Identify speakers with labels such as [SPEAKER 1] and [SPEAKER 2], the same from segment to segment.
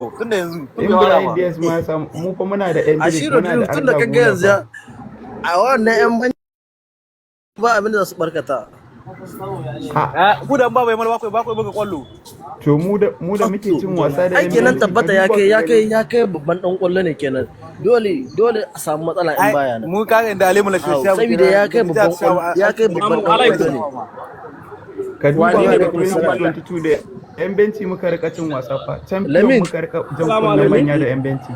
[SPEAKER 1] Tunda yanzu tun
[SPEAKER 2] In
[SPEAKER 1] bai fara
[SPEAKER 2] Brahim
[SPEAKER 1] ba.
[SPEAKER 2] Diaz ma ya samu, mu fa muna da
[SPEAKER 3] A
[SPEAKER 2] Endrick,
[SPEAKER 3] shi
[SPEAKER 2] muna
[SPEAKER 3] Rodrigo
[SPEAKER 2] da
[SPEAKER 3] tun da
[SPEAKER 2] Arda
[SPEAKER 3] kaga
[SPEAKER 2] Güler
[SPEAKER 3] yanzu
[SPEAKER 2] fa.
[SPEAKER 3] A wannan yan ban ba abin da za su barkata.
[SPEAKER 2] Ha.
[SPEAKER 1] Eh, ku da ba bai mal ba ku buga kwallo.
[SPEAKER 2] To mu da muke cin wasa da
[SPEAKER 3] Ai
[SPEAKER 2] yan
[SPEAKER 3] kenan
[SPEAKER 2] benci, ka
[SPEAKER 3] tabbata ya
[SPEAKER 2] duba
[SPEAKER 3] kai
[SPEAKER 2] ka
[SPEAKER 3] ya kai
[SPEAKER 2] gani.
[SPEAKER 3] Ya kai babban dan kwallo ne kenan. Dole dole a samu matsala in
[SPEAKER 1] Ai
[SPEAKER 3] baya nan.
[SPEAKER 1] mu kaga inda Alimu la
[SPEAKER 3] Au,
[SPEAKER 1] Cristiano
[SPEAKER 3] saboda ya kai babban kwallo, ya kai babban dan kwallo ne.
[SPEAKER 2] Ka duba
[SPEAKER 4] Wane ne
[SPEAKER 2] ga
[SPEAKER 4] babban dan kwallo?
[SPEAKER 2] 2022 da yan benci muka rika cin wasa fa. Champion
[SPEAKER 3] Lamin.
[SPEAKER 2] muka rika jan
[SPEAKER 4] Assalamu
[SPEAKER 2] kunnen
[SPEAKER 4] alaikum.
[SPEAKER 2] manya da yan benci.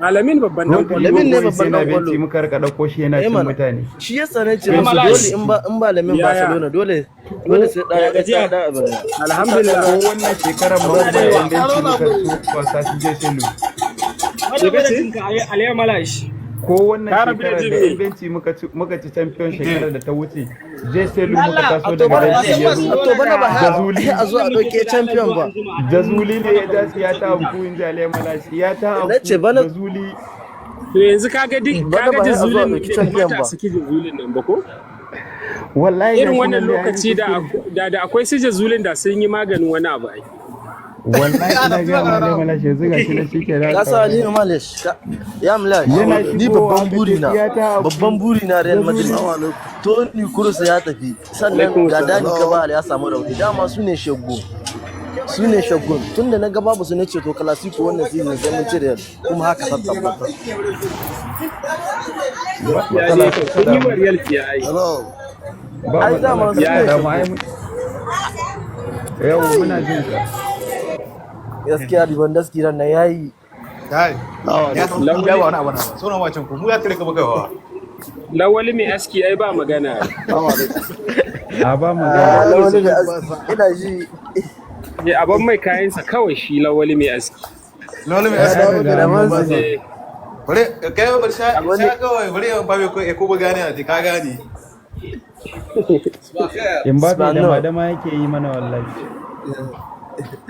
[SPEAKER 4] Alamin babban dan kwallo.
[SPEAKER 3] Lamin ne
[SPEAKER 2] Rodrigo
[SPEAKER 3] babban
[SPEAKER 2] yana
[SPEAKER 3] dan
[SPEAKER 2] benci
[SPEAKER 3] kwallo.
[SPEAKER 2] muka rika dauko shi yana
[SPEAKER 3] Eh
[SPEAKER 2] cin
[SPEAKER 3] mana.
[SPEAKER 2] mutane.
[SPEAKER 3] Shi yasa na ce musu
[SPEAKER 4] Malash.
[SPEAKER 3] dole in ba Lamin
[SPEAKER 4] Yaya?
[SPEAKER 3] Barcelona dole dole sai da
[SPEAKER 4] Ya gajiya?
[SPEAKER 3] da abin.
[SPEAKER 4] Alhamdulillah.
[SPEAKER 2] Ko wannan shekarar ma da yan benci muka ci wasa su Joselu.
[SPEAKER 4] Me kace?
[SPEAKER 2] Ko wannan
[SPEAKER 4] Ka rabu da
[SPEAKER 2] shekarar da
[SPEAKER 4] Jimmy.
[SPEAKER 2] yan benci muka ci champion shekarar da ta wuce. Joselu muka
[SPEAKER 3] A
[SPEAKER 2] taso
[SPEAKER 3] to
[SPEAKER 2] daga
[SPEAKER 3] bana
[SPEAKER 2] benci ya zo.
[SPEAKER 3] A to bana ba
[SPEAKER 2] Jazuli.
[SPEAKER 3] a zo a dauke champion ba.
[SPEAKER 2] Jazuli ne ya ja siya ta abu in ji Aliyu Malashi. Ya ta
[SPEAKER 3] Na ce
[SPEAKER 2] abu
[SPEAKER 3] bana
[SPEAKER 2] Jazuli.
[SPEAKER 4] To yanzu kaga duk
[SPEAKER 3] bana
[SPEAKER 4] kaga
[SPEAKER 3] ba a zo a
[SPEAKER 4] Jazulin
[SPEAKER 3] dauki
[SPEAKER 4] bai
[SPEAKER 3] champion
[SPEAKER 4] kamata a
[SPEAKER 3] ba.
[SPEAKER 4] saki Jazulin nan ba ko?
[SPEAKER 2] Wallahi
[SPEAKER 4] Irin
[SPEAKER 2] gashi
[SPEAKER 4] wannan
[SPEAKER 2] nan dai an yi
[SPEAKER 4] lokaci da
[SPEAKER 2] kuskure.
[SPEAKER 4] da akwai su Jazulin da sun yi maganin wani abu ai.
[SPEAKER 2] Wallahi ina ga ma Aliyu Malashi, yanzu gashi nan shike da
[SPEAKER 3] Ka sa ni Malish ya Malish,
[SPEAKER 2] Yana
[SPEAKER 3] ni
[SPEAKER 2] shigowa
[SPEAKER 3] babban
[SPEAKER 2] aka ce
[SPEAKER 3] buri na
[SPEAKER 2] siya ta abu.
[SPEAKER 3] babban buri na Real Madrid,
[SPEAKER 2] Jazuli.
[SPEAKER 3] Toni Kroos ya tafi, sannan
[SPEAKER 4] Alaikum
[SPEAKER 3] ga
[SPEAKER 4] salam.
[SPEAKER 3] Dani Carvajal ya samu rauni. Dama su ne shaggo, su ne shaggun. Tunda na ga babu su ne ce to Clasico wannan season sai mun ci Real, kuma haka ta tabbata.
[SPEAKER 2] Ba
[SPEAKER 4] Ya
[SPEAKER 2] matsala.
[SPEAKER 4] dai to sun yi wa Real fiya ai.
[SPEAKER 2] Ba
[SPEAKER 3] Ai dama
[SPEAKER 2] matsala
[SPEAKER 3] su
[SPEAKER 2] ka
[SPEAKER 3] ne
[SPEAKER 2] da mu ai
[SPEAKER 3] shaggo.
[SPEAKER 2] Yau muna jin ka.
[SPEAKER 3] Gaskiya Lewandowski ran nan yayi.
[SPEAKER 1] Kai. Ya san
[SPEAKER 4] Lawali
[SPEAKER 1] ya ba wani abu na ba. Sona wacin ku mu ya tare ka bugawa.
[SPEAKER 4] Lawali mai aski ai ba magana.
[SPEAKER 2] A ba magana.
[SPEAKER 3] Ah, Lawali da aski ina ji.
[SPEAKER 4] Eh, aban mai kayansa kawai shi Lawali mai aski.
[SPEAKER 1] Lawali mai
[SPEAKER 3] Ya
[SPEAKER 1] aski.
[SPEAKER 3] dawo da ramansu ne.
[SPEAKER 4] Eh,
[SPEAKER 1] Bare kai bari sha
[SPEAKER 3] Wani
[SPEAKER 1] sha kawai bari yan babe ko ko ba gane a ka gane.
[SPEAKER 2] Mbappe da
[SPEAKER 3] Spano.
[SPEAKER 2] madama yake yi mana wallahi.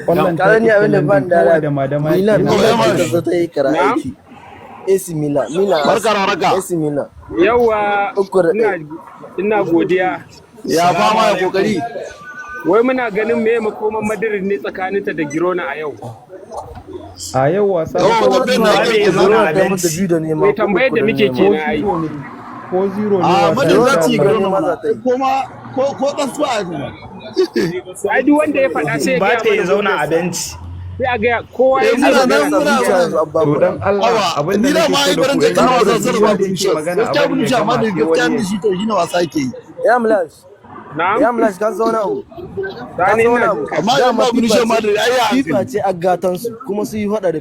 [SPEAKER 2] Kwallon
[SPEAKER 3] Ka
[SPEAKER 2] ta
[SPEAKER 3] gani
[SPEAKER 2] ki
[SPEAKER 3] abin da ban
[SPEAKER 2] landing
[SPEAKER 3] da
[SPEAKER 2] kawai da madama yake
[SPEAKER 3] Milan
[SPEAKER 2] yi.
[SPEAKER 3] Milan ce ta zo ta yi kara
[SPEAKER 4] Na'am.
[SPEAKER 3] aiki. AC Milan, Milan
[SPEAKER 5] Barka da warhaka.
[SPEAKER 3] AC Milan
[SPEAKER 4] Yawa
[SPEAKER 3] uku da
[SPEAKER 4] ina
[SPEAKER 3] ɗaya.
[SPEAKER 4] Ina godiya.
[SPEAKER 5] Ya fama ya kokari.
[SPEAKER 4] Wai muna ganin me makoman Madrid ne tsakaninta da Girona a yau.
[SPEAKER 2] A yau wasa
[SPEAKER 5] Yau
[SPEAKER 2] ko
[SPEAKER 5] tambayar da ake kenan.
[SPEAKER 3] Girona
[SPEAKER 6] Zauna a
[SPEAKER 3] ta mata
[SPEAKER 6] benci.
[SPEAKER 3] 2-0
[SPEAKER 4] Mai
[SPEAKER 3] ko
[SPEAKER 4] tambayar
[SPEAKER 3] uku
[SPEAKER 4] da
[SPEAKER 3] da
[SPEAKER 4] muke
[SPEAKER 3] nema.
[SPEAKER 2] ko
[SPEAKER 4] kenan ai.
[SPEAKER 2] zero ne, ko zero ne
[SPEAKER 5] A
[SPEAKER 2] wasa
[SPEAKER 5] Madrid
[SPEAKER 2] insha
[SPEAKER 5] za ta yi
[SPEAKER 2] Allah.
[SPEAKER 5] Girona
[SPEAKER 3] Nema
[SPEAKER 5] mana.
[SPEAKER 3] za ta yi.
[SPEAKER 5] Ko ma ko ɗan su a kuma.
[SPEAKER 4] Ai duk wanda ya faɗa sai ya gaya
[SPEAKER 6] Mbappe ya
[SPEAKER 4] mana
[SPEAKER 6] zauna a
[SPEAKER 4] hujjarsa.
[SPEAKER 6] benci.
[SPEAKER 4] Sai a gaya kowa
[SPEAKER 5] Eh
[SPEAKER 4] ya
[SPEAKER 5] muna
[SPEAKER 4] sa
[SPEAKER 5] nan
[SPEAKER 3] Aka
[SPEAKER 5] muna
[SPEAKER 3] samu yanzu
[SPEAKER 5] muna.
[SPEAKER 3] abba
[SPEAKER 2] To dan Allah,
[SPEAKER 5] Awa,
[SPEAKER 2] abin da
[SPEAKER 5] ni da
[SPEAKER 2] nake
[SPEAKER 5] ma
[SPEAKER 2] so
[SPEAKER 5] ai
[SPEAKER 2] da
[SPEAKER 5] barin
[SPEAKER 2] ku
[SPEAKER 5] je
[SPEAKER 2] yan
[SPEAKER 5] kana
[SPEAKER 2] Madrid,
[SPEAKER 5] wasan
[SPEAKER 2] duk
[SPEAKER 5] sarrafa
[SPEAKER 2] wanda yake
[SPEAKER 5] Vinicius.
[SPEAKER 2] magana a
[SPEAKER 5] Gaskiya
[SPEAKER 2] bari ya
[SPEAKER 5] Vinicius
[SPEAKER 2] gama
[SPEAKER 5] amma da
[SPEAKER 2] sai
[SPEAKER 5] gaskiya
[SPEAKER 2] wani
[SPEAKER 5] ni
[SPEAKER 2] ya
[SPEAKER 5] shi to shine wasa yake yi.
[SPEAKER 3] Ya Mlash,
[SPEAKER 4] Na'am.
[SPEAKER 3] ya Mlash, ka san wani abu? Ka
[SPEAKER 4] Sani
[SPEAKER 3] san wani
[SPEAKER 4] ina
[SPEAKER 3] abu?
[SPEAKER 4] jin ka.
[SPEAKER 5] Amma idan
[SPEAKER 3] Dama
[SPEAKER 5] ba
[SPEAKER 3] FIFA
[SPEAKER 5] Vinicius
[SPEAKER 3] ce
[SPEAKER 5] Madrid ai ya
[SPEAKER 3] FIFA
[SPEAKER 5] hankali.
[SPEAKER 3] ce a gatansu kuma su yi hada da